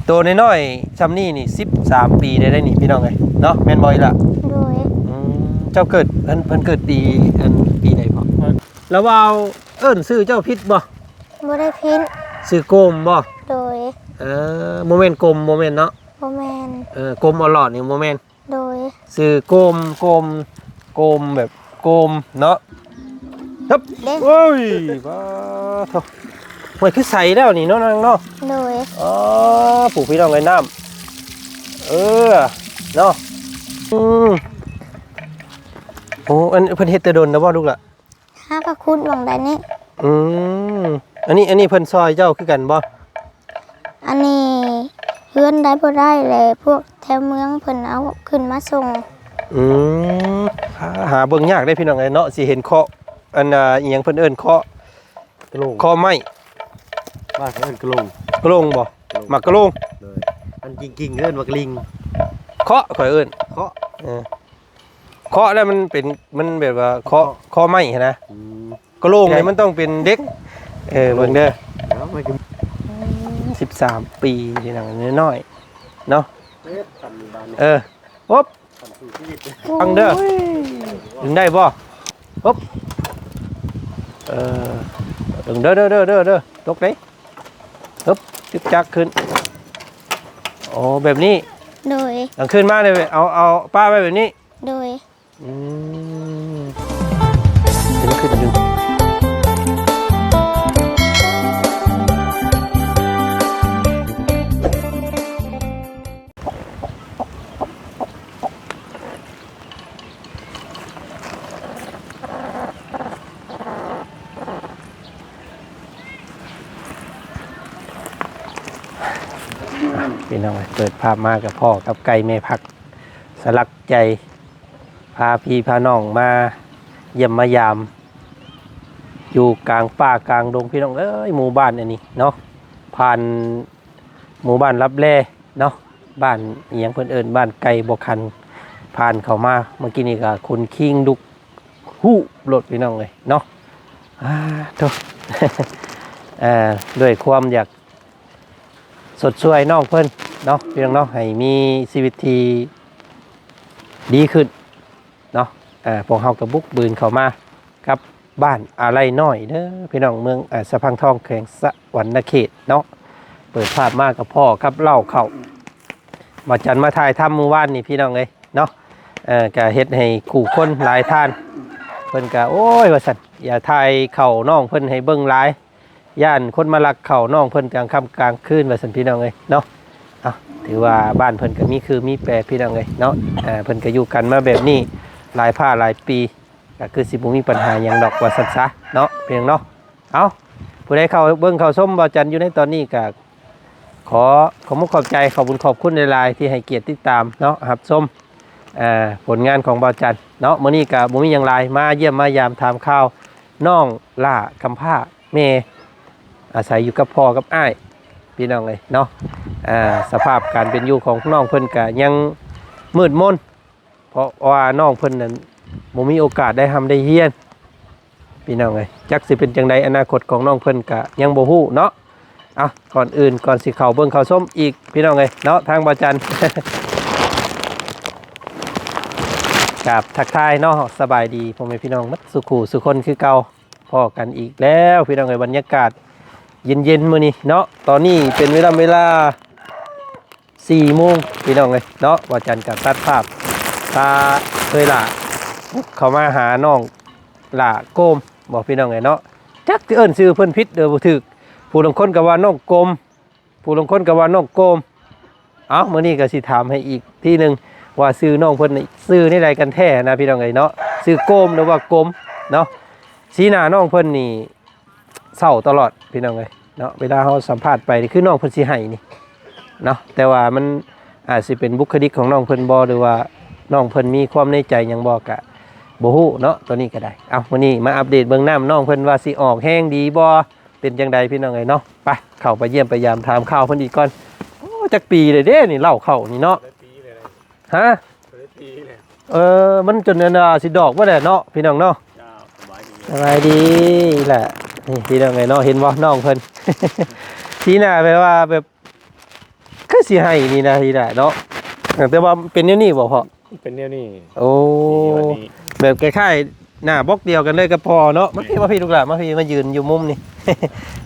ໂຕນ້ອຍໆຊ່ຳນີ້ນີ້ສິບສາມປີໄດ້ ໄດ້ນີ້ພີ່ນ້ອງເອີຍເນາະ ແມ່ນບໍ່ອີ່ຫຼ້າ? ໂດຍ. ອືມ ເຈົ້າເກີດ ເພິ່ນ ເພິ່ນເກີດປີ ອັນ ປີໃດພໍ່? ລະວ່າວເອີ້ນຊື່ເຈົ້າຜິດບໍ່? ບໍ່ໄດ້ຜິດ. ຊື່ໂກມບໍ່? ໂດຍ. ເອີ ບໍ່ແມ່ນກົມ ບໍ່ແມ່ນເນາະ? ບໍ່ແມ່ນ. ເອີ ກົມອະຫຼອດນີ້ບໍ່ແມ່ນ? ໂດຍ. ຊື່ໂກມ ໂກມ ໂກມແບບໂກມເນາະ. ເອີບ ເດ້ ໂອ້ຍ ປາໂທ້ ຫ້ວຍ ຄືໃສແລ້ວນີ້ເນາະນາງເນາະ. ໂດຍ. ອໍ ຜູ້ພີ່ນ້ອງເອີຍ ນ້ຳ ເອີ ເນາະ. ອືມ ໂອ້ ອັນ ເພິ່ນເຮັດແຕ່ດົນແລ້ວບໍ່ລູກຫຼ້າ? ຫາກໍຂຸດຫວ່າງໃດນີ້. ອືມ ອັນນີ້ ອັນນີ້ເພິ່ນຊ່ອຍເຈົ້າຄືກັນບໍ່? ອັນນີ້ເຮືອນໄດ້ບໍ່ໄດ້ແຫຼະ ພວກແຖວເມືອງເພິ່ນເອົາຂຶ້ນມາສົ່ງ. ອືມ ຫາ ຫາເບິ່ງຍາກເດ້ພີ່ນ້ອງເອີຍເນາະ ຊິເຫັນເຄາະ ອັນ ອ່າ ອີ່ຫຍັງເພິ່ນເອີ້ນເຄາະ ກະໂຫຼງ ເຄາະໄມ້ ບ້ານເຂົາເອີ້ນກະໂຫຼງ. ກະໂຫຼງບໍ່? ກະໂຫຼງ ໝາກກະໂຫຼງ. ໂດຍ. ອັນກິງໆ ເອີ້ນໝາກກະລິງ. ເຄາະ ຂ້ອຍເອີ້ນເຄາະ. ເອີ ເຄາະແລ້ວມັນເປັນ ມັນແບບວ່າເຄາະ ເຄາະ ເຄາະໄມ້ຫັ້ນນະ. ອືມ ກະໂຫຼງນີ້ ໃຫຍ່ ມັນຕ້ອງເປັນເດັກ. ເອີ ເບິ່ງເດີ ເອົາໄວ້ກັນ. ອືມ ສິບສາມປີພີ່ນ້ອງ ນ້ອຍໆເນາະ. ເອີ ໂອບ ຟັງເດີ ດຶງໄດ້ບໍ່? ໂອບ ເອີ ດຶງເດີ ເດີ ເດີ ຕົກເດ້. ຮຶບ ຈຶກຈັກຂຶ້ນ. ໂອ້ ແບບນີ້. ໂດຍ. ກາງຄືນມານີ້ ເອົາ ເອົາປະໄວ້ແບບນີ້. ໂດຍ. ອືມ ຂຶ້ນມາ ຂຶ້ນມາ ຂຶ້ນ. ພີ່ນ້ອງເອີຍ ເປີດພາບມາກໍພໍ້ກັບໄກ່ແມ່ພັກ ສະຫຼັກໃຈ ພາພີ່ພານ້ອງມາຢ້ຽມມາຢາມ ຢູ່ກາງປ່າກາງດົງ ພີ່ນ້ອງເອີຍ. ໝູ່ບ້ານອັນນີ້ເນາະ ຜ່ານໝູ່ບ້ານລັບແລເນາະ ບ້ານອີ່ຫຍັງເພິ່ນເອີ້ນ ບ້ານໄກ່ບໍ່ຄັນ ຜ່ານເຂົ້າມາ ເມື່ອກີ້ນີ້ກໍຂົນຄີງລຸກ ຮູບໂລດ ພີ່ນ້ອງເອີຍເນາະ. ອາ ໂທ້ ເອີ ດ້ວຍຄວາມຢາກຊົດຊ່ວຍນ້ອງເພິ່ນເນາະ ພີ່ນ້ອງເນາະ ໃຫ້ມີຊີວິດທີ່ດີຂຶ້ນເນາະ. ອາ ພວກເຮົາກໍບຸກບືນເຂົ້າມາກັບບ້ານອາໄລນ້ອຍເດີ ພີ່ນ້ອງ ເມືອງ ອາ ສະພັງທອງ ແຂວງສະຫວັນນະເຂດເນາະ. ເປີດພາບມາກໍພໍ້ກັບເລົ້າເຂົ້າ ບ່າວຈັນມາຖ່າຍທຳມື້ວານນີ້ ພີ່ນ້ອງເອີຍ ເນາະ. ເອີ ກະເຮັດໃຫ້ຜູ້ຄົນຫຼາຍທ່ານ ເພິ່ນກະ ໂອ້ຍ ວ່າຊັ້ນ ຢ່າຖ່າຍເຂົ້ານ້ອງເພິ່ນໃຫ້ເບິ່ງຫຼາຍ ຢ້ານຄົນມາລັກເຂົ້ານ້ອງເພິ່ນກາງຄ່ຳກາງຄືນ ວ່າຊັ້ນ ພີ່ນ້ອງເອີຍເນາະ. ເອົາ ຖືວ່າບ້ານເພິ່ນກະມີຄືມີແປ ພີ່ນ້ອງເອີຍເນາະ. ເອີ ເພິ່ນກະຢູ່ກັນມາແບບນີ້ຫຼາຍພາຫຼາຍປີ ກະຄືຊິບໍ່ມີບັນຫາຫຍັງດອກ ວ່າຊັ້ນຊະເນາະ ພີ່ນ້ອງເນາະ. ເອົາ ຜູ້ໃດເຂົ້າເບິ່ງເຂົ້າຊົມບ່າວຈັນຢູ່ໃນຕອນນີ້ກະ ຂໍຂອບມຸກຂອບໃຈ ຂອບບຸນຂອບຄຸນຫຼາຍໆ ທີ່ໃຫ້ກຽດຕິດຕາມເນາະ ຮັບຊົມ ອ່າ ຜົນງານຂອງບ່າວຈັນເນາະ. ມື້ນີ້ກະບໍ່ມີຫຍັງຫຼາຍ ມາຢ້ຽມມາຢາມຖາມຂ່າວນ້ອງຫຼ້າກຳພ້າແມ່ ອາໄສຢູ່ກັບພໍ່ກັບອ້າຍ ພີ່ນ້ອງເອີຍເນາະ. ອ່າ ສະພາບການເປັນຢູ່ຂອງນ້ອງເພິ່ນກະຍັງມືດມົນ ເພາະວ່ານ້ອງເພິ່ນນັ້ນບໍ່ມີໂອກາດໄດ້ຮ່ຳໄດ້ຮຽນ ພີ່ນ້ອງເອີຍ. ຈັກຊິເປັນຈັ່ງໃດ ອະນາຄົດຂອງນ້ອງເພິ່ນກະຍັງບໍ່ຮູ້ເນາະ. ເອົາ ກ່ອນອື່ນ ກ່ອນຊິເຂົ້າເບິ່ງເຂົ້າຊົມອີກ ພີ່ນ້ອງເອີຍເນາະ ທາງບ່າວຈັນ ກາບທັກທາຍເນາະ ສະບາຍດີພໍ່ແມ່ພີ່ນ້ອງໝົດສູ່ຄູ່ສູ່ຄົນຄືເກົ່າ. ພໍ້ກັນອີກແລ້ວ ພີ່ນ້ອງເອີຍ ບັນຍາກາດເຢັນໆ ມື້ນີ້ເນາະ. ຕອນນີ້ເປັນເວລາ ເວລາ ສີ່ໂມງ ພີ່ນ້ອງເອີຍເນາະ. ບ່າວຈັນກໍຕັດພາບ ພາເອື້ອຍຫຼ້າບຸກເຂົ້າມາຫານ້ອງຫຼ້າໂກມ ບໍ່ ພີ່ນ້ອງເອີຍເນາະ. ຈັກຊິເອີ້ນຊື່ເພິ່ນຜິດ ຫຼື ບໍ່ຖືກ ຜູ້ລາງຄົນກໍວ່ານ້ອງກົມ ຜູ້ລາງຄົນກໍວ່ານ້ອງໂກມ. ເອົ້າ ມື້ນີ້ກໍຊິຖາມໃຫ້ອີກທີໜຶ່ງ ວ່າຊື່ນ້ອງເພິ່ນນີ້ຊື່ແນວໃດກັນແທ້ນະ ພີ່ນ້ອງເອີຍເນາະ ຊື່ໂກມ ຫຼືວ່າກົມເນາະ. ສີໜ້ານ້ອງເພິ່ນນີ້ ເສົ້າຕະຫຼອດ ພີ່ນ້ອງເອີຍເນາະ. ເວລາເຮົາສຳພາດໄປນີ້ ຄືນ້ອງເພິ່ນຊິໄຫ້ນີ້ເນາະ. ແຕ່ວ່າມັນອາດຊິເປັນບຸກຄະລິກຂອງນ້ອງເພິ່ນບໍ່ ຫຼືວ່ານ້ອງເພິ່ນມີຄວາມໃນໃຈຫຍັງບໍ່ ກະບໍ່ຮູ້ເນາະ ໂຕນີ້ກະໄດ້. ເອົ້າ ມື້ນີ້ມາອັບເດດເບິ່ງນ້ຳນ້ອງເພິ່ນວ່າຊິອອກແຮງດີບໍ່ ເປັນຈັ່ງໃດ ພີ່ນ້ອງເອີຍເນາະ. ໄປ ເຂົ້າໄປຢ້ຽມໄປຢາມຖາມຂ່າວເພິ່ນອີກກ່ອນ. ໂອ້ ຈັກປີແລ້ວເດ້ນີ້ ເລົ້າເຂົ້ານີ້ເນາະ. ຮະ? ເອີ ມັນຈົນອັນວ່າຊິດອກບໍ່ແຫຼະເນາະ ພີ່ນ້ອງເນາະ. ເຈົ້າ ສະບາຍດີ ສະບາຍດີແຫຼະ. ນີ້ ພີ່ນ້ອງເອີຍເນາະ ເຫັນບໍ່ນ້ອງເພິ່ນ ສີໜ້າແບບວ່າແບບ ຄືຊິໃຫ້ນີ້ນະ ທີ່ໄດ້ເນາະ ເອີ ແຕ່ວ່າເປັນແນວນີ້ບໍ່ພໍ່? ເປັນແນວນີ້ ໂອ້ ແບບຄ້າຍໆ ໜ້າບລັອກດຽວກັນເລີຍກັບພໍ່ເນາະ. ມາ ແມ່ນ ພີ່ ມາພີ່ ລູກຫຼານ ມາພີ່ ມາຢືນຢູ່ມຸມນີ້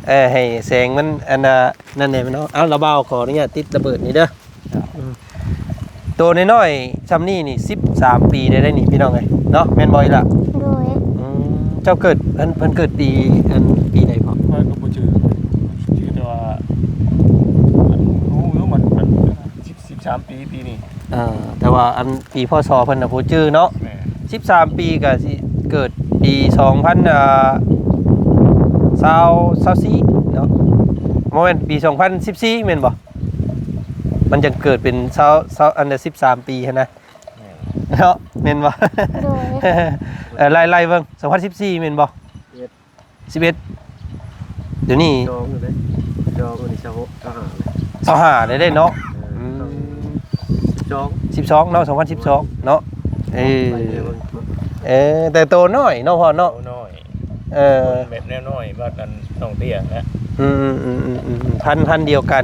ເອີ ໃຫ້ແສງມັນອັນນ່າ ນັ້ນແດ່ເນາະ. ເອົາ ລະບ່າວຂໍອະນຸຍາດຕິດລະເບີດນີ້ເດີ. ໂຕນ້ອຍໆ ຊ່ຳນີ້ນີ້ສິບສາມປີໄດ້ ໄດ້ນີ້ ພີ່ນ້ອງເອີຍເນາະ ແມ່ນບໍ່ອີ່ຫຼະ? ໂດຍ ອືມ ເຈົ້າເກີດ ເພິ່ນ ເພິ່ນເກີດປີ ອັນ ປີໃດພໍ່? ຂ້ອຍກໍບໍ່ຈື່ ຈື່ແຕ່ວ່າ ອັນ ຮູ້ຢູ່ ມັນ ມັນສິບ ສິບສາມປີ ປີນີ້ ເອີ ແຕ່ວ່າອັນປີ ພ.ສ. ເພິ່ນນະບໍ່ຈື່ເນາະ. ແມ່ນ ສິບສາມປີກໍຊິເກີດປີສອງພັນ ເອີ ຊາວ ຊາວສີ່ເນາະ ບໍ່ແມ່ນ ປີສອງພັນສິບສີ່ແມ່ນບໍ່? ມັນຈັ່ງເກີດເປັນຊາວ ຊາວ ອັນ ສິບສາມປີຫັ້ນນະ ແມ່ນ ເນາະ ແມ່ນບໍ່? ໂດຍ ເອີ ໄລ່ ໄລ່ເບິ່ງ ສອງພັນສິບສີ່ແມ່ນບໍ່? ສິບເອັດ ສິບເອັດ ດຽວນີ້ ສອງເດ້ ສອງ ອັນນີ້ຊາວຫົກ ຊາວຫ້າ ຊາວຫ້າໄດ້ເນາະ. ເອີ ອືມ ສິບສອງ ສິບສອງເນາະ ສອງພັນສິບສອງເນາະ. ເອີ ໄປເບິ່ງ ເອີ ແຕ່ໂຕນ້ອຍເນາະພໍ່ເນາະ ໂຕນ້ອຍ ເອີ ຄົນແບບແນວນ້ອຍ ວ່າອັນນ້ອງເຕ້ຍນະ. ອືມໆໆໆ ພັນ ພັນດຽວກັນ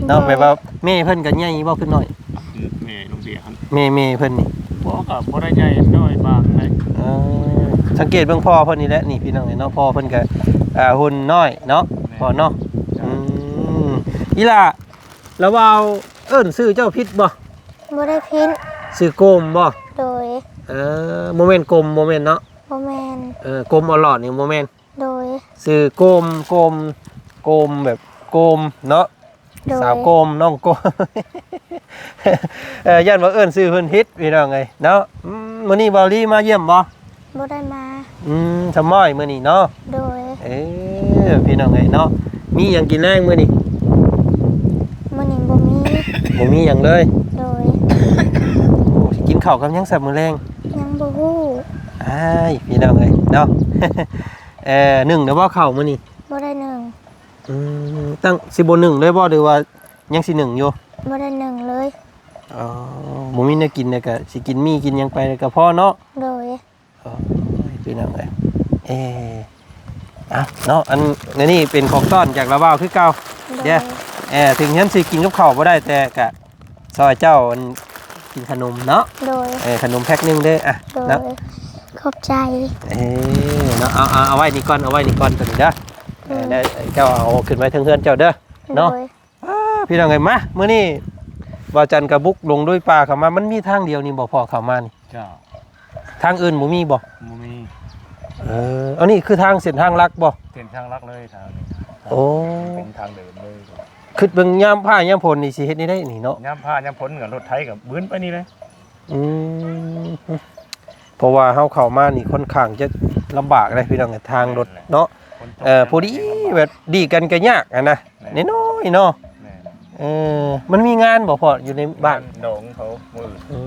ເນາະ ໂດຍ ແບບວ່າແມ່ເພິ່ນກໍໃຫຍ່ບໍ່ ຄືນ້ອຍ? ແມ່ນ້ອງເຕ້ຍຫັ້ນ ແມ່ ແມ່ເພິ່ນນີ້ ບໍ່ ກໍບໍ່ໄດ້ໃຫຍ່ ນ້ອຍບາງໃດ. ເອີ ສັງເກດເບິ່ງພໍ່ເພິ່ນນີ້ແຫຼະ ນີ້ ພີ່ນ້ອງເອີຍເນາະ ພໍ່ເພິ່ນກໍ ອ່າ ຫຸ່ນນ້ອຍເນາະ ແມ່ນ ພໍ່ເນາະ. ອືມ ອີ່ຫຼ້າ ລະບ່າວເອີ້ນຊື່ເຈົ້າຜິດບໍ່? ບໍ່ໄດ້ຜິດ ຊື່ກົມບໍ່? ໂດຍ ເອີ ບໍ່ແມ່ນກົມ ບໍ່ແມ່ນເນາະ? ບໍ່ແມ່ນ ເອີ ກົມອະຫຼອດນີ້ບໍ່ແມ່ນ? ໂດຍ ຊື່ກົມ ກົມ ກົມ ແບບກົມເນາະ. ໂດຍ ສາວກົມ ນ້ອງກົມ ເອີ ຢ້ານວ່າເອີ້ນຊື່ເພິ່ນຜິດ ພີ່ນ້ອງເອີຍເນາະ. ອືມ ມື້ນີ້ບ່າວລີມາຢ້ຽມບໍ່? ບໍ່ໄດ້ມາ ອືມ ສະໝ້ອຍມື້ນີ້ເນາະ. ໂດຍ ເອີ ພີ່ນ້ອງເອີຍເນາະ ມີຫຍັງກິນແລງມື້ນີ້? ມື້ນີ້ບໍ່ມີ ບໍ່ມີຫຍັງເລີຍ. ໂດຍ ໂອ້ ຊິກິນເຂົ້າກັບຫຍັງຊະມື້ແລງ? ຍັງບໍ່ຮູ້ ອ້າຍ ພີ່ນ້ອງເອີຍເນາະ. ເອີ ໜຶ້ງແລ້ວບໍ່ເຂົ້າມື້ນີ້? ບໍ່ໄດ້ໜຶ້ງ ອືມ ຕັ້ງ ຊິບໍ່ໜຶ້ງເລີຍບໍ່ ຫຼືວ່າຍັງຊິໜຶ້ງຢູ່? ບໍ່ໄດ້ໜຶ້ງເລີຍ. ອໍ ບໍ່ມີແນວກິນແລ້ວກະຊິກິນໝີ່ກິນຫຍັງໄປແລ້ວກະພໍເນາະ. ໂດຍ ໂອ້ຍ ພີ່ນ້ອງເອີຍ ເອ ເອົາເນາະ ອັນ ອັນນີ້ເປັນຂອງຕ້ອນຈາກລາວາວຄືເກົ່າ. ໂດຍ ເດີ ເອີ ເຖິງເຮືອນຊິກິນກັບເຂົ້າບໍ່ໄດ້ ແຕ່ກະ ຊ່ອຍເຈົ້າອັນກິນຂະໜົມເນາະ. ໂດຍ ເອີ ຂະໜົມແພັກໜຶ່ງເດີ ອ່ະ ໂດຍ ເນາະ ຂອບໃຈ. ເອີ ເນາະ ເອົາ ເອົາ ເອົາໄວ້ນີ້ກ່ອນ ເອົາໄວ້ນີ້ກ່ອນໂຕນີ້ເດີ. ເອີ ອືມ ໄດ້ ເຈົ້າເອົາຂຶ້ນໄວ້ເທິງເຮືອນເຈົ້າເດີ ໂດຍ ເນາະ. ອ້າ ພີ່ນ້ອງເອີຍ ມາ ມື້ນີ້ບ່າວຈັນກະບຸກລົງລຸຍປ່າເຂົ້າມາ ມັນມີທາງດຽວນີ້ບໍ່ພໍ່ ເຂົ້າມານີ້? ເຈົ້າ ທາງອື່ນບໍ່ມີບໍ່? ບໍ່ມີ. ເອີ ອັນນີ້ຄືທາງ ເສັ້ນທາງຫຼັກບໍ່? ເສັ້ນທາງຫຼັກເລີຍທາງນີ້. ໂອ້ ເປັນທາງເດີມເລີຍ. ຄິດເບິ່ງຍາມຟ້າຍາມຝົນນີ້ຊິເຮັດແນວໃດນີ້ເນາະ? ຍາມຟ້າຍາມຝົນກໍລົດໄຖກໍບືນໄປນີ້ແຫຼະ. ອືມ ເພາະວ່າເຮົາເຂົ້າມານີ້ຄ່ອນຂ້າງຈະລຳບາກເດ້ພີ່ນ້ອງ ທາງລົດເນາະ. ແມ່ນ ຝົນຕົກ ເອີ ພໍດີແບບດີກັນກໍຍາກຫັ້ນນະ ແມ່ນ ນ້ອຍໆເນາະ. ແມ່ນ ເອີ ມັນມີງານບໍ່ພໍ່ ຢູ່ໃນບ້ານ? ງານດອງເຂົາມື້ອື່ນ. ອື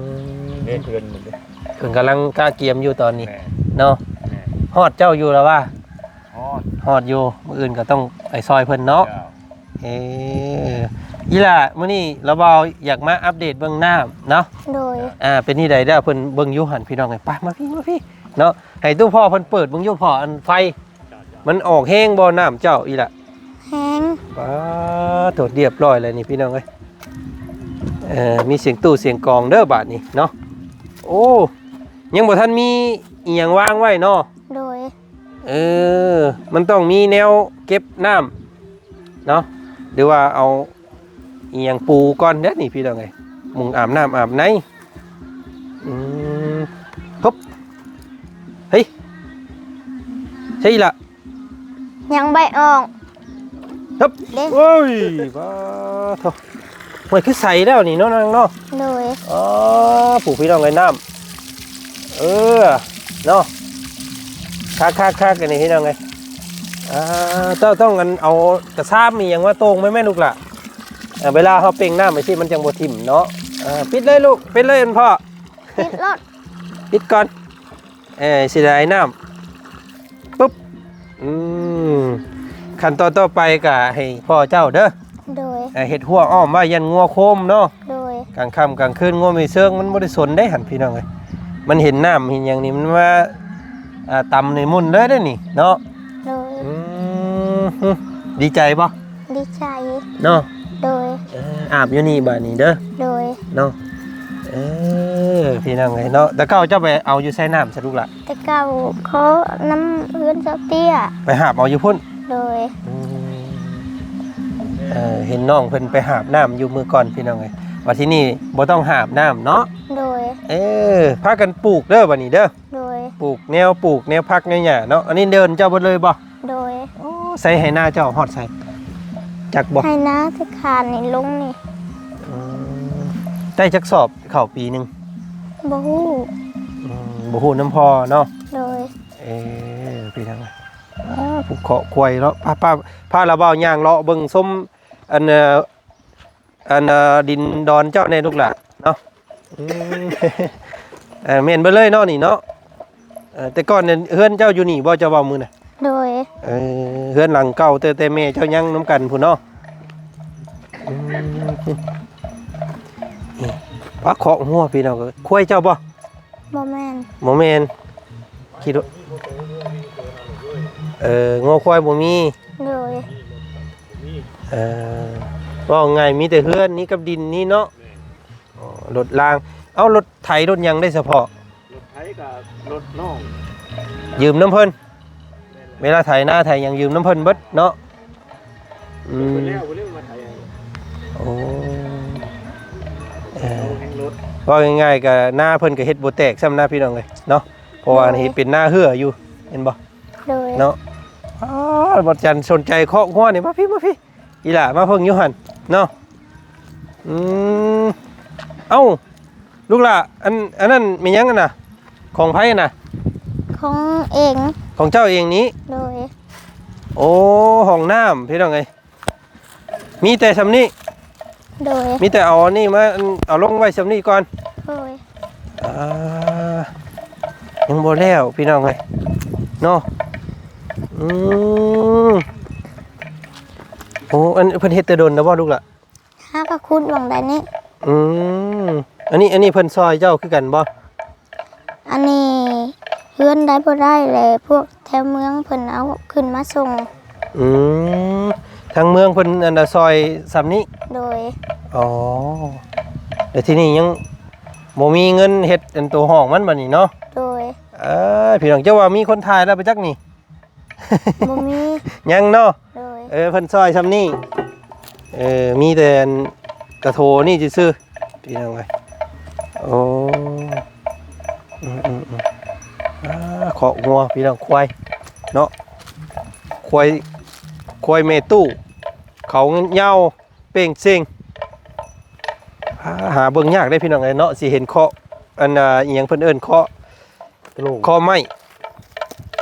ມ ເດ້ ເພື່ອນມື້ນີ້ ເພິ່ນກຳລັງກະກຽມຢູ່ຕອນນີ້. ແມ່ນ ເນາະ. ແມ່ນ ຮອດເຈົ້າຢູ່ລະວ່າ? ຮອດ ຮອດຢູ່ ມື້ອື່ນກໍຕ້ອງໄປຊ່ອຍເພິ່ນເນາະ. ເຈົ້າ ເອີ ອີ່ຫຼ້າ ມື້ນີ້ລາວບ່າວຢາກມາອັບເດດເບິ່ງນ້ຳເນາະ. ໂດຍ ອ່າ ເປັນທີ່ໃດແລ້ວ ເພິ່ນເບິ່ງຢູ່ຫັ້ນ ພີ່ນ້ອງເອີຍ. ໄປ ມາພີ້ ມາພີ້ເນາະ ໃຫ້ຕູ້ພໍ່ເພິ່ນເປີດເບິ່ງຢູ່ພໍ່ ອັນໄຟ ມັນອອກແຮງບໍ່ນ້ຳເຈົ້າ ອີ່ຫຼ້າ? ແຮງ. ປາໂທ້ ລຽບຮ້ອຍແລ້ວນີ້ ພີ່ນ້ອງເອີຍ. ເອີ ມີສຽງຕູ້ສຽງກອງເດີບາດນີ້ເນາະ. ໂອ້ ຍັງບໍ່ທັນມີອີ່ຫຍັງວາງໄວ້ເນາະ. ໂດຍ ເອີ ມັນຕ້ອງມີແນວເກັບນ້ຳເນາະ ຫຼືວ່າເອົາອີ່ຫຍັງປູກ່ອນເດ້ນີ້ ພີ່ນ້ອງເອີຍ. ມຸງອາບນ້ຳອາບໃນ. ອືມ ຮຶບ ເຮີ້ຍ ໃຊ່ລະ ຍັງບໍ່ອອກ. ຮຶບ ເດ້ ໂອ້ຍ ປາໂທ້ ຫ້ວຍ ຄືໃສແລ້ວນີ້ເນາະ ນາງເນາະ. ໂດຍ ອໍ ຜູ້ ພີ່ນ້ອງເອີຍ ນ້ຳ ເອີ ເນາະ ຄັກໆໆ ອັນນີ້ ພີ່ນ້ອງເອີຍ. ອ່າ ເຈົ້າຕ້ອງ ອັນ ເອົາກະຊາມອີ່ຫຍັງມາໂຕ່ງໄວ້ແມ່ລູກຫຼ້າ. ເອີ ເວລາເຮົາເປັ່ງນ້ຳໄປຊີ້ ມັນຈັ່ງບໍ່ຖິ້ມເນາະ. ເອີ ປິດເລີຍລູກ ປິດເລີຍ ອັນພໍ່ ປິດໂລດ ປິດກ່ອນ. ເອີ ເສຍດາຍນ້ຳ. ປຶບ ອືມ ຂັ້ນຕອນຕໍ່ໄປກະໃຫ້ພໍ່ເຈົ້າເດີ ໂດຍ ເຮັດຮົ້ວອ້ອມໄວ້ ຢ້ານງົວໂຄມເນາະ. ໂດຍ ກາງຄ່ຳກາງຄືນ ງົວມີເຊີງ ມັນບໍ່ໄດ້ສົນເດ້ຫັ້ນ ພີ່ນ້ອງເອີຍ. ມັນເຫັນນ້ຳເຫັນຫຍັງນີ້ ມັນມາ ອ່າ ຕຳໃນໝຸ່ນເລີຍເດ້ນີ້ເນາະ. ໂດຍ ອືມ ດີໃຈບໍ່? ດີໃຈເນາະ. ໂດຍ ເອີ ອາບຢູ່ນີ້ບາດນີ້ເດີ ໂດຍ ເນາະ ເອີ ພີ່ນ້ອງເອີຍເນາະ ແຕ່ເກົ່າເຈົ້າໄປເອົາຢູ່ໃສນ້ຳສະລູກຫຼະ? ແຕ່ເກົ່າຂໍນຳເຮືອນຊາວເຕ້ຍ ໄປຫາບເອົາຢູ່ພຸ້ນ ໂດຍ ອືມ ເອີ ເຫັນນ້ອງເພິ່ນໄປຫາບນ້ຳຢູ່ມື້ກ່ອນ ພີ່ນ້ອງເອີຍ ວ່າທີ່ນີ້ບໍ່ຕ້ອງຫາບນ້ຳເນາະ ໂດຍ ເອີ ພາກັນປູກເດີບາດນີ້ເດີ ໂດຍ ປູກແນວ ປູກແນວຜັກແນວຫຍ້າເນາະ ອັນນີ້ເດີນເຈົ້າເບິດເລີຍບໍ່? ໂດຍ ໂອ້ ໃສໄຮ່ນາເຈົ້າຮອດໃສ ຈັກບໍ່? ໄຮ່ນາແຕ່ຄານນີ້ລົງນີ້ ອືມ ໄດ້ຈັກສອບເຂົ້າປີໜຶ່ງ? ບໍ່ຮູ້ ອືມ ບໍ່ຮູ້ນຳພໍ່ເນາະ ໂດຍ ເອີ ພີ່ນ້ອງ ອ້າ ຜູ້ເຄາະຄວາຍເນາະ ພາ ພາ ພາລາວບ່າວຍ່າງເລາະເບິ່ງຊົມ ອັນ ເອີ ອັນ ເອີ ດິນດອນເຈົ້າແດ່ລູກຫຼານເນາະ ອືມ ເອີ ແມ່ນເບິດເລີຍເນາະນີ້ເນາະ ເອີ ແຕ່ກ່ອນເຮືອນເຈົ້າຢູ່ນີ້ບໍ່ ເຈົ້າເວົ້າມື້ນະ? ໂດຍ ເອີ ເຮືອນຫຼັງເກົ່າ ແຕ່ ແຕ່ແມ່ເຈົ້າຍັງນຳກັນພຸ້ນເນາະ ອືມ ນີ້ ປາເຄາະຫົວ ພີ່ນ້ອງເອີຍ ຄວາຍເຈົ້າບໍ່? ບໍ່ແມ່ນ ບໍ່ແມ່ນ ຄິດວ່າ ເອີ ງົວຄວາຍບໍ່ມີ ໂດຍ ເອີ ເວົ້າງ່າຍມີແຕ່ເຮືອນນີ້ກັບດິນນີ້ເນາະ ແມ່ນ ອໍ ລົດລາງ ເອົ້າ ລົດໄຖລົດຫຍັງໄດ້ສະເພາະ? ລົດໄຖກັບລົດນ້ອງ ຢືມນຳເພິ່ນ ແມ່ນແຫຼະ ເວລາໄຖນາໄຖຫຍັງຢືມນຳເພິ່ນເບິດເນາະ ອືມ ເພິ່ນແລ້ວ ເພິ່ນເລີຍມາໄຖໃຫ້ ໂອ້ ເອີ ເວົ້າງ່າຍໆ ກະນາເພິ່ນກະເຮັດບໍ່ແຕກຊ້ຳນະ ພີ່ນ້ອງເອີຍເນາະ ເພາະວ່າ ໂດຍ ເຮັດເປັນນາເຮືອຢູ່ ແມ່ນບໍ່? ໂດຍ ເນາະ ອ້າ ບໍ່ຈັນສົນໃຈເຄາະຫົວນີ້ ມາພີ້ ມາພີ້ ອີ່ຫຼ້າມາເພິ່ງຢູ່ຫັ້ນເນາະ ອືມ ເອົ້າ ລູກຫຼ້າ ອັນ ອັນນັ້ນແມ່ນຫຍັງຫັ້ນນະ? ຂອງໃຜຫັ້ນນະ? ຂອງເອງ ຂອງເຈົ້າເອງນີ້? ໂດຍ ໂອ້ ຫ້ອງນ້ຳ ພີ່ນ້ອງເອີຍ ມີແຕ່ສ່ຳນີ້ ໂດຍ ມີແຕ່ເອົາອັນນີ້ມາ ອັນ ເອົາລົງໄວ້ສ່ຳນີ້ກ່ອນ ໂດຍ ອ່າ ຍັງບໍ່ແລ້ວ ພີ່ນ້ອງເອີຍ ເນາະ ອືມ ໂອ້ ອັນ ເພິ່ນເຮັດແຕ່ດົນແລ້ວບໍ່ ລູກຫຼ້າ? ຫາກໍຂຸດໝ່ອງໃດນີ້ ອືມ ອັນນີ້ ອັນນີ້ເພິ່ນຊ່ອຍເຈົ້າຄືກັນບໍ່? ອັນນີ້ເຮືອນໃດບໍ່ໄດ້ ແລະ ພວກແຖວເມືອງເພິ່ນເອົາຂຶ້ນມາສົ່ງ ອືມ ທາງເມືອງເພິ່ນ ອັນ ຊ່ອຍສ່ຳນີ້ ໂດຍ ອໍ ແລ້ວທີນີ້ຍັງບໍ່ມີເງິນເຮັດ ອັນ ໂຕຫ້ອງມັນບາດນີ້ເນາະ ໂດຍ ເອີ ພີ່ນ້ອງ ເຈົ້າວ່າມີຄົນຖ່າຍແລ້ວໄປຈັກນີ້? ບໍ່ມີ ຍັງເນາະ ໂດຍ ເອີ ເພິ່ນຊ່ອຍຊ່ຳນີ້ ເອີ ມີແຕ່ອັນກະໂຖນີ້ຊື່ໆ ພີ່ນ້ອງເອີຍ ໂອ້ ອືມໆໆ ອ່າ ເຄາະງົວ ພີ່ນ້ອງ ຄວາຍເນາະ ຄວາຍ ຄວາຍແມ່ຕູ້ ເຂົາຍາວ ເປ່ງເສັງ ຫາ ຫາເບິ່ງຍາກເດ້ພີ່ນ້ອງເອີຍເນາະ ຊິເຫັນເຄາະ ອັນ ອ່າ ອີ່ຫຍັງເພິ່ນເອີ້ນເຄາະ ກະໂຫຼງ ເຄາະໄມ້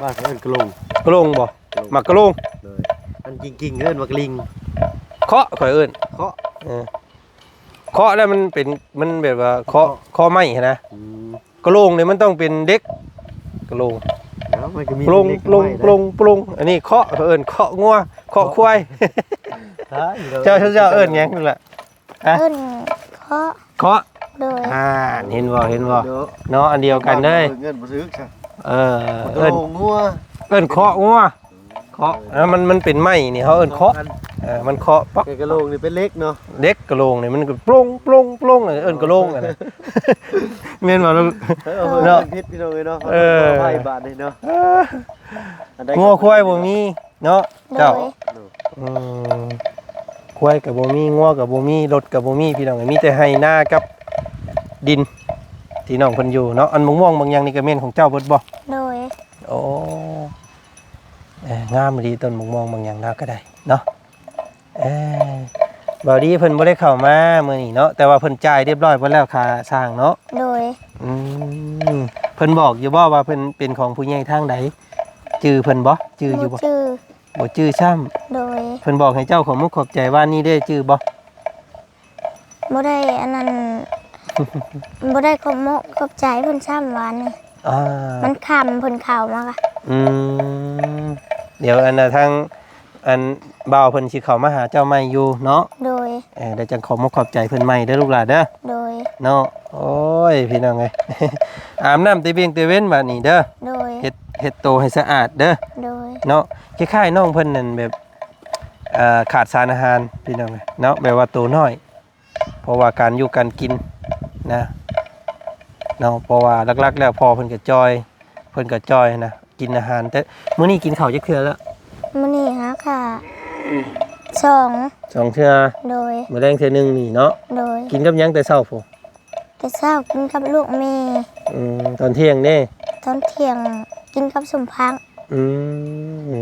ບ້ານເຂົາເອີ້ນກະໂຫຼງ ກະໂຫຼງບໍ່? ກະໂຫຼງ ໝາກກະໂຫຼງ ໂດຍ ອັນກິງໆ ເອີ້ນໝາກກະລິງ ເຄາະ ຂ້ອຍເອີ້ນ ເຄາະ ເອີ ເຄາະແລ້ວມັນເປັນ ມັນແບບວ່າເຄາະ ເຄາະ ເຄາະໄມ້ຫັ້ນນະ ອືມ ກະໂຫຼງນີ້ມັນຕ້ອງເປັນເຫຼັກ ກະໂຫຼງ ເອົ້າ ມັນກໍມີ ໂປງ ເຫຼັກ ໂປງ ໄມ້ ໂປງ ໂປງ ອັນນີ້ເຄາະ ເຂົາເອີ້ນເຄາະງົວ ເຄາະຄວາຍ ເຈົ້າ ເຈົ້າເອີ້ນຫຍັງຫັ້ນລະ? ຮະ? ເອີ້ນເຄາະ ເຄາະ ໂດຍ ອ່າ ເຫັນບໍ່ ເຫັນບໍ່ ໂດຍ ເນາະ ອັນດຽວກັນເລີຍ ເອີ້ນບໍ່ຖືກຊະ ເອີ ເອີ້ນ ເອີ້ນເຄາະງົວ ເຄາະ ເອີ ມັນ ມັນເປັນໄມ້ນີ້ ເຮົາເອີ້ນເຄາະ ເອີ ມັນເຄາະປັກ ແຕ່ກະໂຫຼງນີ້ເປັນເຫຼັກເນາະ ເຫຼັກ ກະໂຫຼງນີ້ມັນກໍໂປງ ໂປງ ໂປງ ເອີ້ນກະໂຫຼງຫັ້ນນະ ແມ່ນບໍ່ລູກ? ເອີ ເນາະ ເອີ້ນຜິດພີ່ນ້ອງເອີຍເນາະ ເອີ ຂໍອະໄພບາດນີ້ເນາະ ເອີ ງົວຄວາຍບໍ່ມີເນາະ ໂດຍ ເຈົ້າ ອືມ ຄວາຍກໍບໍ່ມີ ງົວກໍບໍ່ມີ ລົດກໍບໍ່ມີ ພີ່ນ້ອງເອີຍ ມີແຕ່ໄຮ່ນາກັບດິນ ທີ່ນ້ອງເພິ່ນຢູ່ເນາະ ອັນໝາກມ່ວງໝາກຫຍັງນີ້ກໍແມ່ນຂອງເຈົ້າເບິດບໍ່? ໂດຍ ໂອ້ ເອີ ງາມອີ່ຫຼີ ຕົ້ນໝາກມ່ວງໝາກຫຍັງລາວກໍໄດ້ເນາະ ເອີ ບ່າວດີເພິ່ນບໍ່ໄດ້ເຂົ້າມາມື້ນີ້ເນາະ ແຕ່ວ່າເພິ່ນຈ່າຍຮຽບຮ້ອຍເບິດແລ້ວຄ່າຊ່າງເນາະ ໂດຍ ອືມ ເພິ່ນບອກຢູ່ບໍ່ວ່າເພິ່ນເປັນຂອງຜູ້ໃຫຍ່ທາງໃດ? ຈື່ເພິ່ນບໍ່? ຈື່ຢູ່ບໍ່? ບໍ່ຈື່ ບໍ່ຈື່ຊ້ຳ ໂດຍ ເພິ່ນບອກໃຫ້ເຈົ້າຂອບມຸກຂອບໃຈວານນີ້ເດ້ ຈື່ບໍ່? ບໍ່ໄດ້ອັນນັ້ນ ບໍ່ໄດ້ຂອບມຸກຂອບໃຈເພິ່ນຊ້ຳວານນີ້ ອ່າ ມັນຄ່ຳເພິ່ນເຂົ້າມາກະ ອືມ ດຽວອັນນ່າ ທາງອັນບ່າວເພິ່ນຊິເຂົ້າມາຫາເຈົ້າໃໝ່ຢູ່ເນາະ ໂດຍ ເອີ ແລ້ວຈັ່ງຂອບມຸກຂອບໃຈເພິ່ນໃໝ່ເດີລູກຫຼ້າເດີ ໂດຍ ເນາະ ໂອ້ຍ ພີ່ນ້ອງເອີຍ ອາບນ້ຳແຕ່ວຽງແຕ່ເວັນບາດນີ້ເດີ ໂດຍ ເຮັດ ເຮັດໂຕໃຫ້ສະອາດເດີ ໂດຍ ເນາະ ຄ້າຍໆ ນ້ອງເພິ່ນນັ້ນແບບ ອ່າ ຂາດສານອາຫານພີ່ນ້ອງເອີຍເນາະ ແບບວ່າໂຕນ້ອຍ ເພາະວ່າການຢູ່ການກິນນະເນາະ ເພາະວ່າຫຼັກໆແລ້ວພໍ່ເພິ່ນກໍຈ່ອຍ ເພິ່ນກໍຈ່ອຍນະ ກິນອາຫານ ແຕ່ມື້ນີ້ກິນເຂົ້າຈັກເທື່ອແລ້ວ? ມື້ນີ້ຫາກະສອງ ສອງເທື່ອ ໂດຍ ມື້ແລງເທື່ອໜຶ່ງນີ້ເນາະ ໂດຍ ກິນກັບຫຍັງແຕ່ເຊົ້າພຸ້ນ? ແຕ່ເຊົ້າກິນກັບລູກແມ່ ອືມ ຕອນທ່ຽງເດ້? ຕອນທ່ຽງກິນກັບສົມພັກ ອື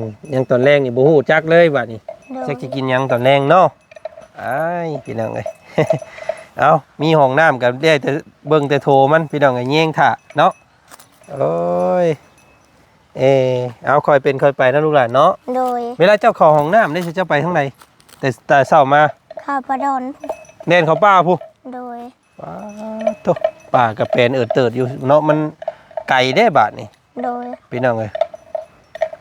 ມ ຫຍັງຕອນແລງນີ້ບໍ່ຮູ້ຈັກເລີຍບາດນີ້ ໂດຍ ຈັກຊິກິນຫຍັງຕອນແລງເນາະ ອ້າຍ ພີ່ນ້ອງເອີຍ ເອົ້າ ມີຫ້ອງນ້ຳກໍໄດ້ແຕ່ເບິ່ງແຕ່ໂຖມັນ ພີ່ນ້ອງເອີຍ ແຍງຖ້າເນາະ ໂອ້ຍ ເອີ ເອົາ ຄ່ອຍເປັນຄ່ອຍໄປນະລູກຫຼານເນາະ ໂດຍ ເວລາເຈົ້າເຂົ້າຫ້ອງນ້ຳນີ້ ເຈົ້າໄປທາງໃດ? ແຕ່ ແຕ່ເຊົ້າມາ ເຂົ້າປ່າດອນ ແລ່ນເຂົ້າປ່າພຸ້ນ ໂດຍ ປາດໂທ້ ປ່າກະແປນເອີດເຕີດຢູ່ເນາະ ມັນໄກເດ້ບາດນີ້ ໂດຍ ພີ່ນ້ອງເອີຍ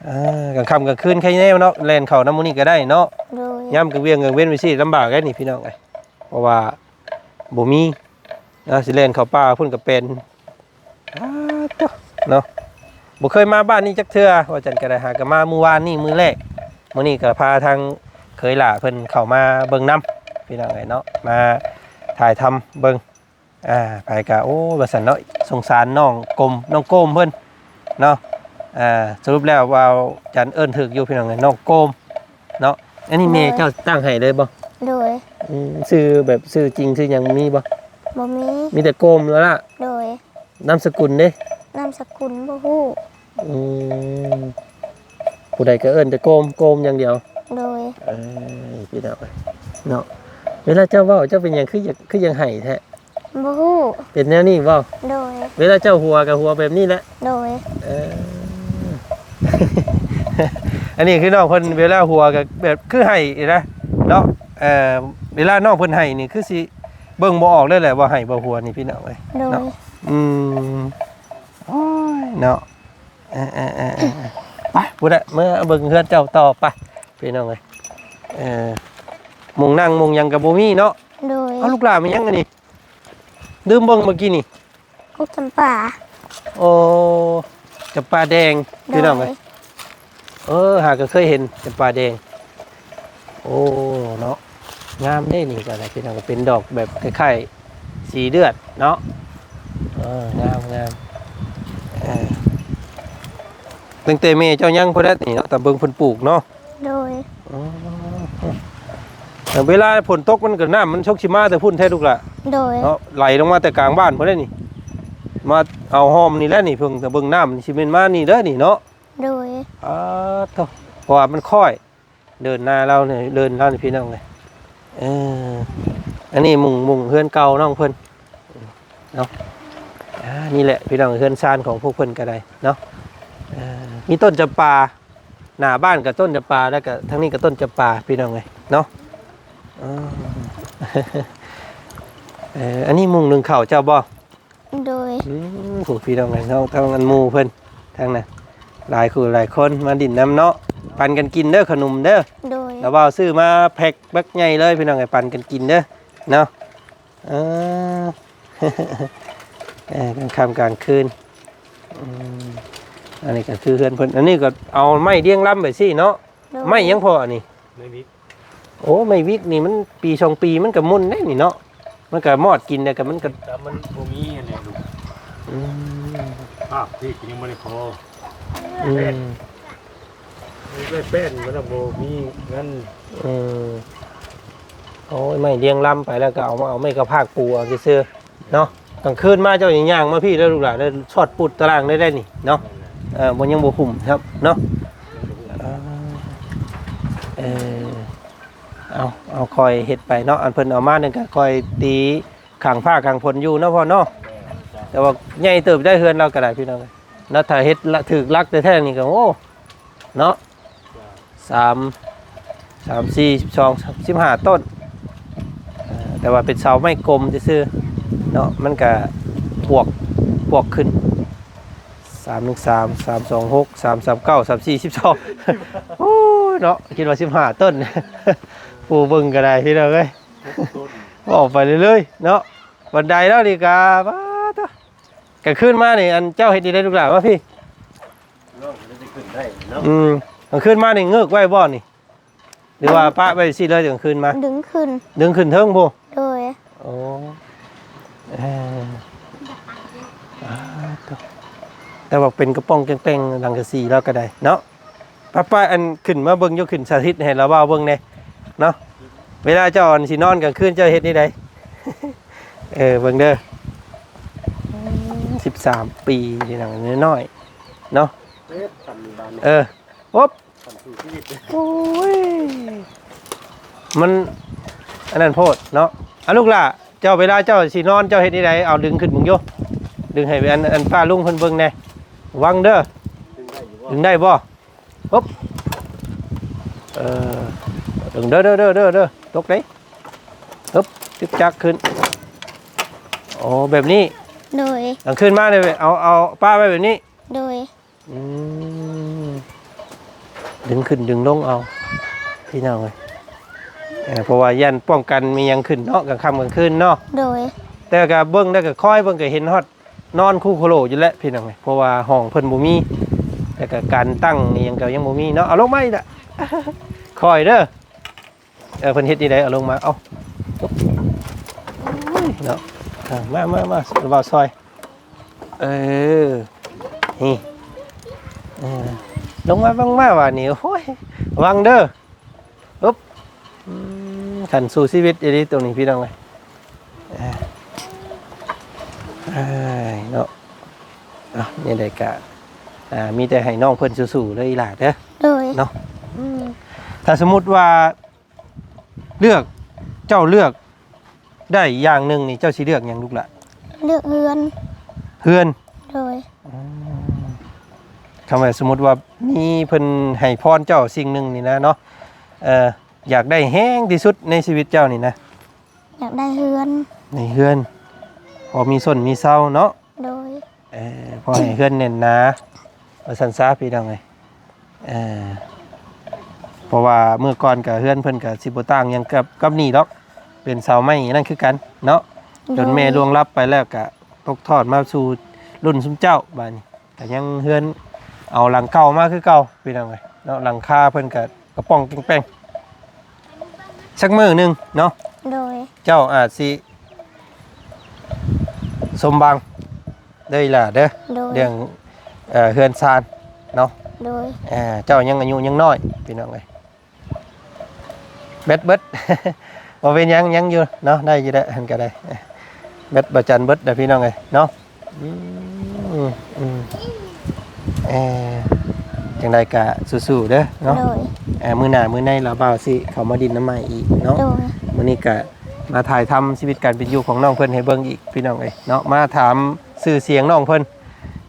ອ່າ ກາງຄ່ຳກາງຄືນໃຄແນ່ເນາະ ແລ່ນເຂົ້ານຳໝູ່ນີ້ກໍໄດ້ເນາະ ໂດຍ ຍາມກາງວຽງກາງເວັນໄປຊີ້ລຳບາກໄດ໋ນີ້ ພີ່ນ້ອງເອີຍ ເພາະວ່າບໍ່ມີ ອ່າ ຊິແລ່ນເຂົ້າປ່າພຸ້ນກະແປນ ປາດໂທ້ ເນາະ ບໍ່ເຄີຍມາບ້ານນີ້ຈັກເທື່ອ ວ່າຈັ່ນກໍໄດ້ ຫາກໍມາມື້ວານນີ້ມື້ແລກ ມື້ນີ້ກໍພາທາງເຂີຍຫຼ້າເພິ່ນເຂົ້າມາເບິ່ງນຳ ພີ່ນ້ອງເອີຍເນາະ ມາຖ່າຍທຳເບິ່ງ ອ່າ ໃຜກໍ ໂອ້ ວ່າຊັ້ນເນາະ ສົງສານນ້ອງກົມ ນ້ອງໂກມເພິ່ນເນາະ ອ່າ ສະຫຼຸບແລ້ວວ່າຈັນເອີ້ນຖືກຢູ່ ພີ່ນ້ອງເອີຍ ນ້ອງໂກມ ເນາະ ອັນນີ້ແມ່ເຈົ້າຕັ້ງໃຫ້ເລີຍບໍ່? ໂດຍ ອືມ ຊື່ແບບຊື່ຈິງຊື່ຫຍັງມີບໍ່? ບໍ່ມີ ມີແຕ່ໂກມແລ້ວລະ ໂດຍ ນາມສະກຸນເດ້? ນາມສະກຸນບໍ່ຮູ້ ອືມ ຜູ້ໃດກໍເອີ້ນແຕ່ໂກມ ໂກມຢ່າງດຽວ ໂດຍ ເອີ ພີ່ນ້ອງເນາະ ເວລາເຈົ້າເວົ້າ ເຈົ້າເປັນຫຍັງຄືຢາກ ຄືຢາກໄຫ້ແທ້? ບໍ່ຮູ້ ເປັນແນວນີ້ບໍ່? ໂດຍ ເວລາເຈົ້າຫົວກໍຫົວແບບນີ້ແຫຼະ? ໂດຍ ເອີ ອັນນີ້ຄືນ້ອງເພິ່ນເວລາຫົວກໍແບບຄືໄຫ້ນະເນາະ ເອີ ເວລານ້ອງເພິ່ນໄຫ້ນີ້ຄືຊິເບິ່ງບໍ່ອອກເລີຍແຫຼະວ່າໄຫ້ບໍ່ຫົວນີ້ພີ່ນ້ອງເອີຍ ໂດຍ ເນາະ ອືມ ໂອ້ຍ ເນາະ ເອີໆໆໆ ໄປພຸ້ນແຫຼະ ເມືອເບິ່ງເຮືອນເຈົ້າຕໍ່ໄປ ພີ່ນ້ອງເອີຍ ເອີ ໝ່ອງນັ່ງໝ່ອງຫຍັງກໍບໍ່ມີເນາະ ໂດຍ ເອົາ ລູກຫຼ້າ ແມ່ນຫຍັງອັນນີ້? ລືມເບິ່ງເມື່ອກີ້ນີ້ ກົກຈຳປາ ໂອ້ ຈຳປາແດງ ໂດຍ ພີ່ນ້ອງເອີຍ ເອີ ຫາກໍເຄີຍເຫັນຈຳປາແດງ ໂອ້ ເນາະ ງາມເດ້ນີ້ກໍໄດ້ ພີ່ນ້ອງ ເປັນດອກແບບຄ້າຍໆ ສີເລືອດເນາະ ເອີ ງາມໆ ເອີ ຕັ້ງແຕ່ແມ່ເຈົ້າຍັງພຸ້ນແຫຼະນີ້ເນາະ ຕາເບິ່ງເພິ່ນປູກເນາະ ໂດຍ ອໍ ເວລາຝົນຕົກມັນກໍ ນ້ຳມັນຊົກຊິມາແຕ່ພຸ້ນແທ້ລູກຫຼ້າ ໂດຍ ເນາະ ໄຫຼລົງມາແຕ່ກາງບ້ານພຸ້ນເດ້ນີ້ ມາເອົາຮ່ອມນີ້ແຫຼະນີ້ ເບິ່ງ ເບິ່ງນ້ຳຊິແມ່ນມານີ້ເດີນີ້ເນາະ ໂດຍ ອາໂທ້ ເພາະວ່າມັນຄ້ອຍ ເດີ່ນນາລາວນີ້ ເດີ່ນລາວນີ້ ພີ່ນ້ອງເອີຍ ເອີ ອັນນີ້ມຸງ ມຸງເຮືອນເກົ່ານ້ອງເພິ່ນເນາະ ອ່າ ນີ້ແຫຼະພີ່ນ້ອງ ເຮືອນຊານຂອງພວກເພິ່ນກໍໄດ້ເນາະ ເອີ ມີຕົ້ນຈຳປາ ໜ້າບ້ານກໍຕົ້ນຈຳປາ ແລ້ວກໍທາງນີ້ກໍຕົ້ນຈຳປາ ພີ່ນ້ອງເອີຍເນາະ ເອີ ເອີ ອັນນີ້ມຸງໜຶ້ງເຂົ້າເຈົ້າບໍ່? ໂດຍ ອືມ ໂອ້ ພີ່ນ້ອງເອີຍເນາະ ທາງອັນໝູ່ເພິ່ນ ທາງນັ້ນ ຫຼາຍຄູ່ຫຼາຍຄົນມາດິ້ນນຳເນາະ ປັນກັນກິນເດີ ຂະໜົມເດີ ໂດຍ ລະເວົ້າຊື້ມາແພັກບັກໃຫຍ່ເລີຍ ພີ່ນ້ອງເອີຍ ປັນກັນກິນເດີເນາະ ເອີ ເອີ ກາງຄ່ຳກາງຄືນ ອືມ ອັນນີ້ກໍຄືເຮືອນເພິ່ນ ອັນນີ້ກໍເອົາໄມ້ລຽງລຳໄປຊີ້ເນາະ ໂດຍ ໄມ້ຫຍັງພໍ່ອັນນີ້? ໄມ້ວິກ ໂອ້ ໄມ້ວິກນີ້ມັນປີສອງປີມັນກໍໝຸ່ນເດ້ນີ້ເນາະ ມັນກໍມອດກິນແລ້ວກໍມັນກໍ ແຕ່ມັນບໍ່ມີອັນນີ້ລູກ ອືມ ພາກທີ່ກໍຍັງບໍ່ໄດ້ພໍ ອືມ ມັນໄດ້ແປ້ນ ມັນບໍ່ມີເງິນ ອືມ ໂອ້ຍ ໄມ້ລຽງລຳໄປແລ້ວກໍເອົາມາ ເອົາໄມ້ກະພາກປູເອົາຊື່ໆ ເນາະ ກາງຄືນມາເຈົ້າຢ່າຍ່າງມາພີ້ເດີລູກຫຼານເດີ ຊອດປຸດຕາລ່າງໄດ້ໄດ໋ນີ້ເນາະ ເອີ ບໍ່ ຍັງບໍ່ຫຸ້ມຄັບເນາະ ເອີ ເອີ ເອົາ ເອົາ ຄ່ອຍເຮັດໄປເນາະ ອັນເພິ່ນເອົາມານີ້ກໍຄ່ອຍຕີຂັງຟ້າຂັງຝົນຢູ່ເນາະພໍ່ເນາະ ແຕ່ວ່າໃຫຍ່ເຕີບໄດ໋ເຮືອນລາວກໍໄດ້ພີ່ນ້ອງ ແລ້ວຖ້າເຮັດລະ ຖືກຫຼັກແທ້ໆນີ້ກໍ ໂອ້ ເນາະ ສາມ ສາມ ສີ່ ສິບສອງ ສິບຫ້າຕົ້ນ ເອີ ແຕ່ວ່າເປັນເສົາໄມ້ກົມຊື່ໆເນາະ ມັນກະບວກ ບວກຂຶ້ນ ສາມ ໜຶ່ງ ສາມ ສາມ ສອງ ຫົກ ສາມ ສາມ ເກົ້າ ສາມ ສີ່ ສິບສອງ ໂອ້ຍເນາະ ຄິດວ່າສິບຫ້າຕົ້ນ ຜູ້ເບິ່ງກໍໄດ້ພີ່ນ້ອງເອີຍ ເວົ້າໄປເລື້ອຍໆເນາະ ບັນໄດເຮົານີ້ກະ ປາດໂທ້ ກາງຄືນມານີ້ ອັນເຈົ້າເຮັດຈັ່ງໃດລູກຫຼານ ມາພີ້ ອືມ ກາງຄືນມານີ້ເງີກໄວ້ບໍ່ນີ້? ຫຼືວ່າປະໄວ້ຊີ້ເລີຍກາງຄືນມາ? ດຶງຂຶ້ນ ດຶງຂຶ້ນເທິງພຸ້ນ? ໂດຍ. ໂອ້ ເອີ ອ່າ ໂທ້ ແຕ່ວ່າເປັນກະປ່ອງແກງແປ້ງສັງກະສີລາວກໍໄດ້ເນາະ. ປ້າໆ ອັນ ຂຶ້ນມາເບິ່ງຢູ່ ຂຶ້ນສາທິດໃຫ້ລາວເວົ້າເບິ່ງແດ່ເນາະ. ເວລາເຈົ້າ ອັນ ຊິນອນກາງຄືນ ເຈົ້າເຮັດແນວໃດ? ເອີ ເບິ່ງເດີ ອືມ ສິບສາມປີ ພີ່ນ້ອງ ນ້ອຍໆ ເນາະ. ເອີ ໂອບ ໂອ້ຍ ມັນອັນນັ້ນໂພດເນາະ. ອາ ລູກຫຼ້າ ເຈົ້າ ເວລາເຈົ້າຊິນອນ ເຈົ້າເຮັດແນວໃດ? ເອົາ ດຶງຂຶ້ນເບິ່ງຢູ່ ດຶງໃຫ້ອັນ ອັນ ປ້າລຸງເພິ່ນເບິ່ງແດ່. ວັງເດີ ດຶງໄດ້ບໍ່? ອຶບ ເອີ ດຶງເດີ ເດີ ເດີ ເດີ ຕົກເດ້. ອຶບ ຈຶກຈັກຂຶ້ນ. ໂອ້ ແບບນີ້. ໂດຍ. ກາງຄືນມານີ້ ເອົາ ເອົາປະໄວ້ແບບນີ້. ໂດຍ. ອືມ ດຶງຂຶ້ນດຶງລົງເອົາ ພີ່ນ້ອງເອີຍ. ເອີ ເພາະວ່າຢ້ານປ້ອງກັນມີຫຍັງຂຶ້ນເນາະ ກາງຄ່ຳກາງຄືນເນາະ. ໂດຍ. ແຕ່ກະເບິ່ງ ແຕ່ກະຄອຍເບິ່ງ ກະເຫັນຮອດນອນຄູໂຄໂລຢູ່ແຫຼະ ພີ່ນ້ອງເອີຍ ເພາະວ່າຫ້ອງເພິ່ນບໍ່ມີ ແລ້ວກະການຕັ້ງອີ່ຫຍັງກະຍັງບໍ່ມີເນາະ. ເອົາລົງມາອີກລະ ຄ່ອຍເດີ. ເອີ ເພິ່ນເຮັດນີ້ໄດ໋ ເອົາລົງມາ ເອົາ ໂອ້ຍ ເນາະ. ເອີ ມາ ມາ ມາ ບ່າວຊ່ອຍ ເອີ ນີ້ ເອີ ລົງມາ ລົງມາ ບາດນີ້ ໂອ້ຍ ວັງເດີ. ອຶບ ອືມ ຂັ້ນສູ້ຊີວິດອີ່ຫຼີໂຕນີ້ ພີ່ນ້ອງເອີຍ. ເອີ ເນາະ ເອົາ ແນວໃດກະ ອ່າ ມີແຕ່ໃຫ້ນ້ອງເພິ່ນສູ້ໆເດີ ອີ່ຫຼ້າເດີ. ໂດຍ. ເນາະ ອືມ ຖ້າສົມມຸດວ່າ ເລືອກ ເຈົ້າເລືອກໄດ້ຢ່າງໜຶ່ງນີ້ ເຈົ້າຊິເລືອກຫຍັງລູກຫຼ້າ? ເລືອກເຮືອນ. ເຮືອນ. ໂດຍ. ອືມ ຄຳວ່າສົມມຸດວ່າມີເພິ່ນໃຫ້ພອນເຈົ້າສິ່ງໜຶ່ງນີ້ນະເນາະ ເອີ ຢາກໄດ້ແຮງທີ່ສຸດໃນຊີວິດເຈົ້ານີ້ນະ? ຢາກໄດ້ເຮືອນ. ໃນເຮືອນ ພໍມີຊົນມີເຊົາເນາະ. ໂດຍ. ເອີ ພໍໃຫ້ເຮືອນແໜ້ນໜາ ວ່າຊັ້ນຊະ ພີ່ນ້ອງເອີຍ. ເອີ ເພາະວ່າເມື່ອກ່ອນກະເຮືອນເພິ່ນກະຊິບໍ່ຕ່າງຫຍັງກັບ ກັບນີ້ດອກ ເປັນເສົາໄມ້ນັ້ນຄືກັນເນາະ. ໂດຍ. ຈົນແມ່ລ່ວງລັບໄປແລ້ວກະຕົກທອດມາສູ່ລຸ້ນຊຸມເຈົ້າ ບາດນີ້ກະຍັງເຮືອນເອົາຫຼັງເກົ່າມາຄືເກົ່າ ພີ່ນ້ອງເອີຍເນາະ. ຫຼັງຄາເພິ່ນກະ ກະປ່ອງແກງແປ້ງ ສັກມື້ໜຶ່ງເນາະ. ໂດຍ. ເຈົ້າອາດຊິສົມຫວັງເດີອີ່ຫຼ້າເດີ. ໂດຍ. ເລື່ອງ ເອີ ເຮືອນຊານເນາະ. ໂດຍ. ເອີ ເຈົ້າຍັງອາຍຸຍັງນ້ອຍ ພີ່ນ້ອງເອີຍ. ແບັດເບິດ ບໍ່ເປັນຫຍັງ ຍັງຢູ່ເນາະ ໄດ້ຢູ່ແຫຼະ ຫັ້ນກະໄດ້ ແບັດບ່າວຈັນເບິດເດີ ພີ່ນ້ອງເອີຍເນາະ. ອືມ ອືມ ເອີ ຈັ່ງໃດກະສູ້ໆເດີເນາະ. ໂດຍ. ເອີ ມື້ໜ້າມື້ໃນລາວບ່າວຊິເຂົ້າມາດິນນຳໃໝ່ອີກເນາະ. ໂດຍ. ມື້ນີ້ກະມາຖ່າຍທຳຊີວິດການເປັນຢູ່ຂອງນ້ອງເພິ່ນໃຫ້ເບິ່ງອີກ ພີ່ນ້ອງເອີຍເນາະ. ມາຖາມຊື່ສຽງນ້ອງເພິ່ນ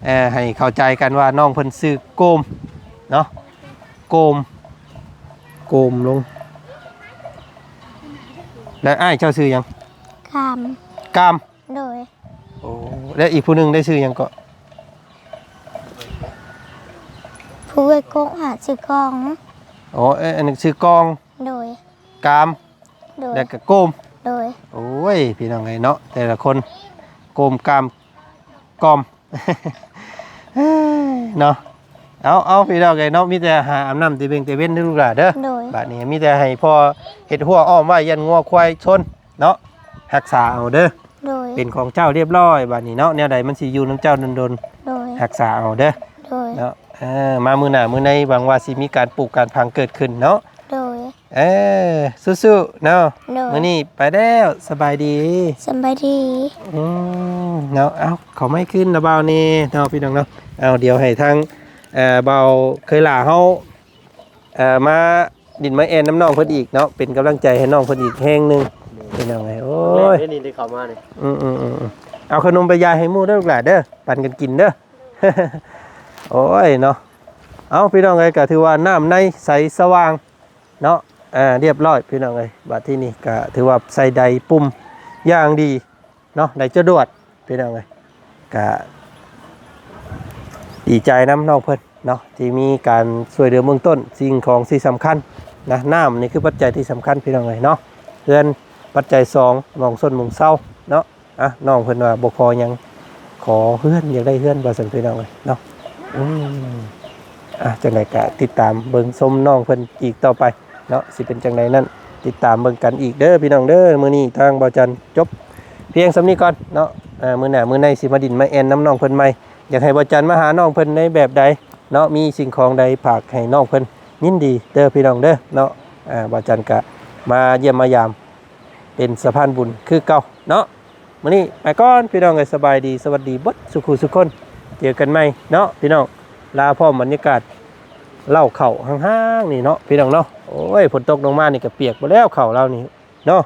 ເອີ ໃຫ້ເຂົ້າໃຈກັນວ່ານ້ອງເພິ່ນຊື່ໂກມເນາະ ໂກມ ໂກມລົງ. ແລ້ວອ້າຍເຈົ້າຊື່ຫຍັງ? ກາມ. ກາມ. ໂດຍ. ໂອ້ ແລະ ອີກຜູ້ໜຶ່ງໄດ້ຊື່ຫຍັງເກາະ? ຜູ້ເອື້ອຍກົກຫາຊື່ກອງ. ອໍ ເອີ ອັນນີ້ຊື່ກອງ. ໂດຍ. ກາມ. ໂດຍ. ແລະກະໂກມ. ໂດຍ. ໂອ້ຍ ພີ່ນ້ອງເອີຍເນາະ ແຕ່ລະຄົນ ໂກມ ກາມ ກອມ ເນາະ. ເອົາ ເອົາ ພີ່ນ້ອງເອີຍເນາະ ມີແຕ່ຫາອາບນ້ຳແຕ່ເວັນ ແຕ່ເວັນເດີລູກຫຼ້າເດີ. ໂດຍ. ບາດນີ້ມີແຕ່ໃຫ້ພໍ່ເຮັດຮົ້ວອ້ອມໄວ້ ຢ້ານງົວຄວາຍຊົນເນາະ ຮັກສາເອົາເດີ. ໂດຍ. ເປັນຂອງເຈົ້າຮຽບຮ້ອຍບາດນີ້ເນາະ ແນວໃດມັນຊິຢູ່ນຳເຈົ້າດົນໆ. ໂດຍ. ຮັກສາເອົາເດີ. ໂດຍ. ເນາະ ເອີ ມາມື້ໜ້າມື້ໃນຫວັງວ່າຊິມີການປູກການຝັງເກີດຂຶ້ນເນາະ. ໂດຍ. ເອີ ສູ້ໆເນາະ. ໂດຍ. ມື້ນີ້ໄປແລ້ວ ສະບາຍດີ. ສະບາຍດີ. ອືມ ເນາະ ເອົາ ເຂົ້າໄມຄືນລະບ່າວແດ່ເນາະ ພີ່ນ້ອງເນາະ. ເອົາ ດຽວໃຫ້ທາງ ເອີ ບ່າວເຄີຍຫຼ້າເຮົາ ເອີ ມາດິນມາແອ່ນນຳນ້ອງເພິ່ນອີກເນາະ ເປັນກຳລັງໃຈໃຫ້ນ້ອງເພິ່ນອີກແຮງໜຶ່ງ ພີ່ນ້ອງເອີຍ. ໂອ້ຍ ນີ້ໄດ້ເຂົ້າມານີ້ ອືມໆໆໆ ເອົາຂະໜົມໄປຢາຍໃຫ້ໝູ່ເດີລູກຫຼ້າເດີ ປັນກັນກິນເດີ. ໂອ້ຍເນາະ ເອົາ ພີ່ນ້ອງເອີຍ ກະຖືວ່ານ້ຳໃນໃສສະຫວ່າງ ເນາະ ອ່າ ຮຽບຮ້ອຍພີ່ນ້ອງເອີຍ. ບາດທີນີ້ກະຖືວ່າໃສ່ໄດປຸ່ມຢ່າງດີເນາະ ໄດ້ຈະດວດພີ່ນ້ອງເອີຍ. ກະດີໃຈນຳນ້ອງເພິ່ນເນາະ ທີ່ມີການຊ່ວຍເຫຼືອເບື້ອງຕົ້ນ. ສິ່ງຂອງທີ່ສຳຄັນນະ ນ້ຳນີ້ຄືປັດໄຈທີ່ສຳຄັນພີ່ນ້ອງເອີຍເນາະ. ເຮືອນປັດໄຈສອງ ໝ່ອງຊົນໝ່ອງເຊົາເນາະ. ອ່ະ ນ້ອງເພິ່ນວ່າບໍ່ຂໍຫຍັງ ຂໍເຮືອນ ຢາກໄດ້ເຮືອນວ່າຊັ້ນພີ່ນ້ອງເອີຍເນາະ. ອືມ ອ່ະ ຈັ່ງໃດກະຕິດຕາມເບິ່ງຊົມນ້ອງເພິ່ນອີກຕໍ່ໄປ ເນາະ ຊິເປັນຈັ່ງໃດນັ້ນ ຕິດຕາມເບິ່ງກັນອີກເດີພີ່ນ້ອງເດີ. ມື້ນີ້ທາງບ່າວຈັນຈົບພຽງສ່ຳນີ້ກ່ອນເນາະ. ເອີ ມື້ໜ້າມື້ໃນຊິມາດິນມາແອ່ນນຳນ້ອງເພິ່ນໃໝ່. ຢາກໃຫ້ບ່າວຈັນມາຫານ້ອງເພິ່ນໃນແບບໃດເນາະ ມີສິ່ງຂອງໃດຝາກໃຫ້ນ້ອງເພິ່ນ ຍິນດີເດີພີ່ນ້ອງເດີເນາະ. ອ່າ ບ່າວຈັນກະມາຢ້ຽມມາຢາມ ເປັນສະພານບຸນຄືເກົ່າເນາະ. ມື້ນີ້ໄປກ່ອນພີ່ນ້ອງເອີຍ ສະບາຍດີ ສະຫວັດດີເບິດສູ່ຄູ່ສູ່ຄົນ. ເຈີກັນໃໝ່ເນາະພີ່ນ້ອງ. ລາພ້ອມບັນຍາກາດເລົ້າເຂົ້າຫ້າງໆນີ້ເນາະພີ່ນ້ອງເນາະ. ໂອ້ຍ ຝົນຕົກລົງມານີ້ກະປຽກເບິດແລ້ວເຂົ້າລາວນີ້ເນາະ.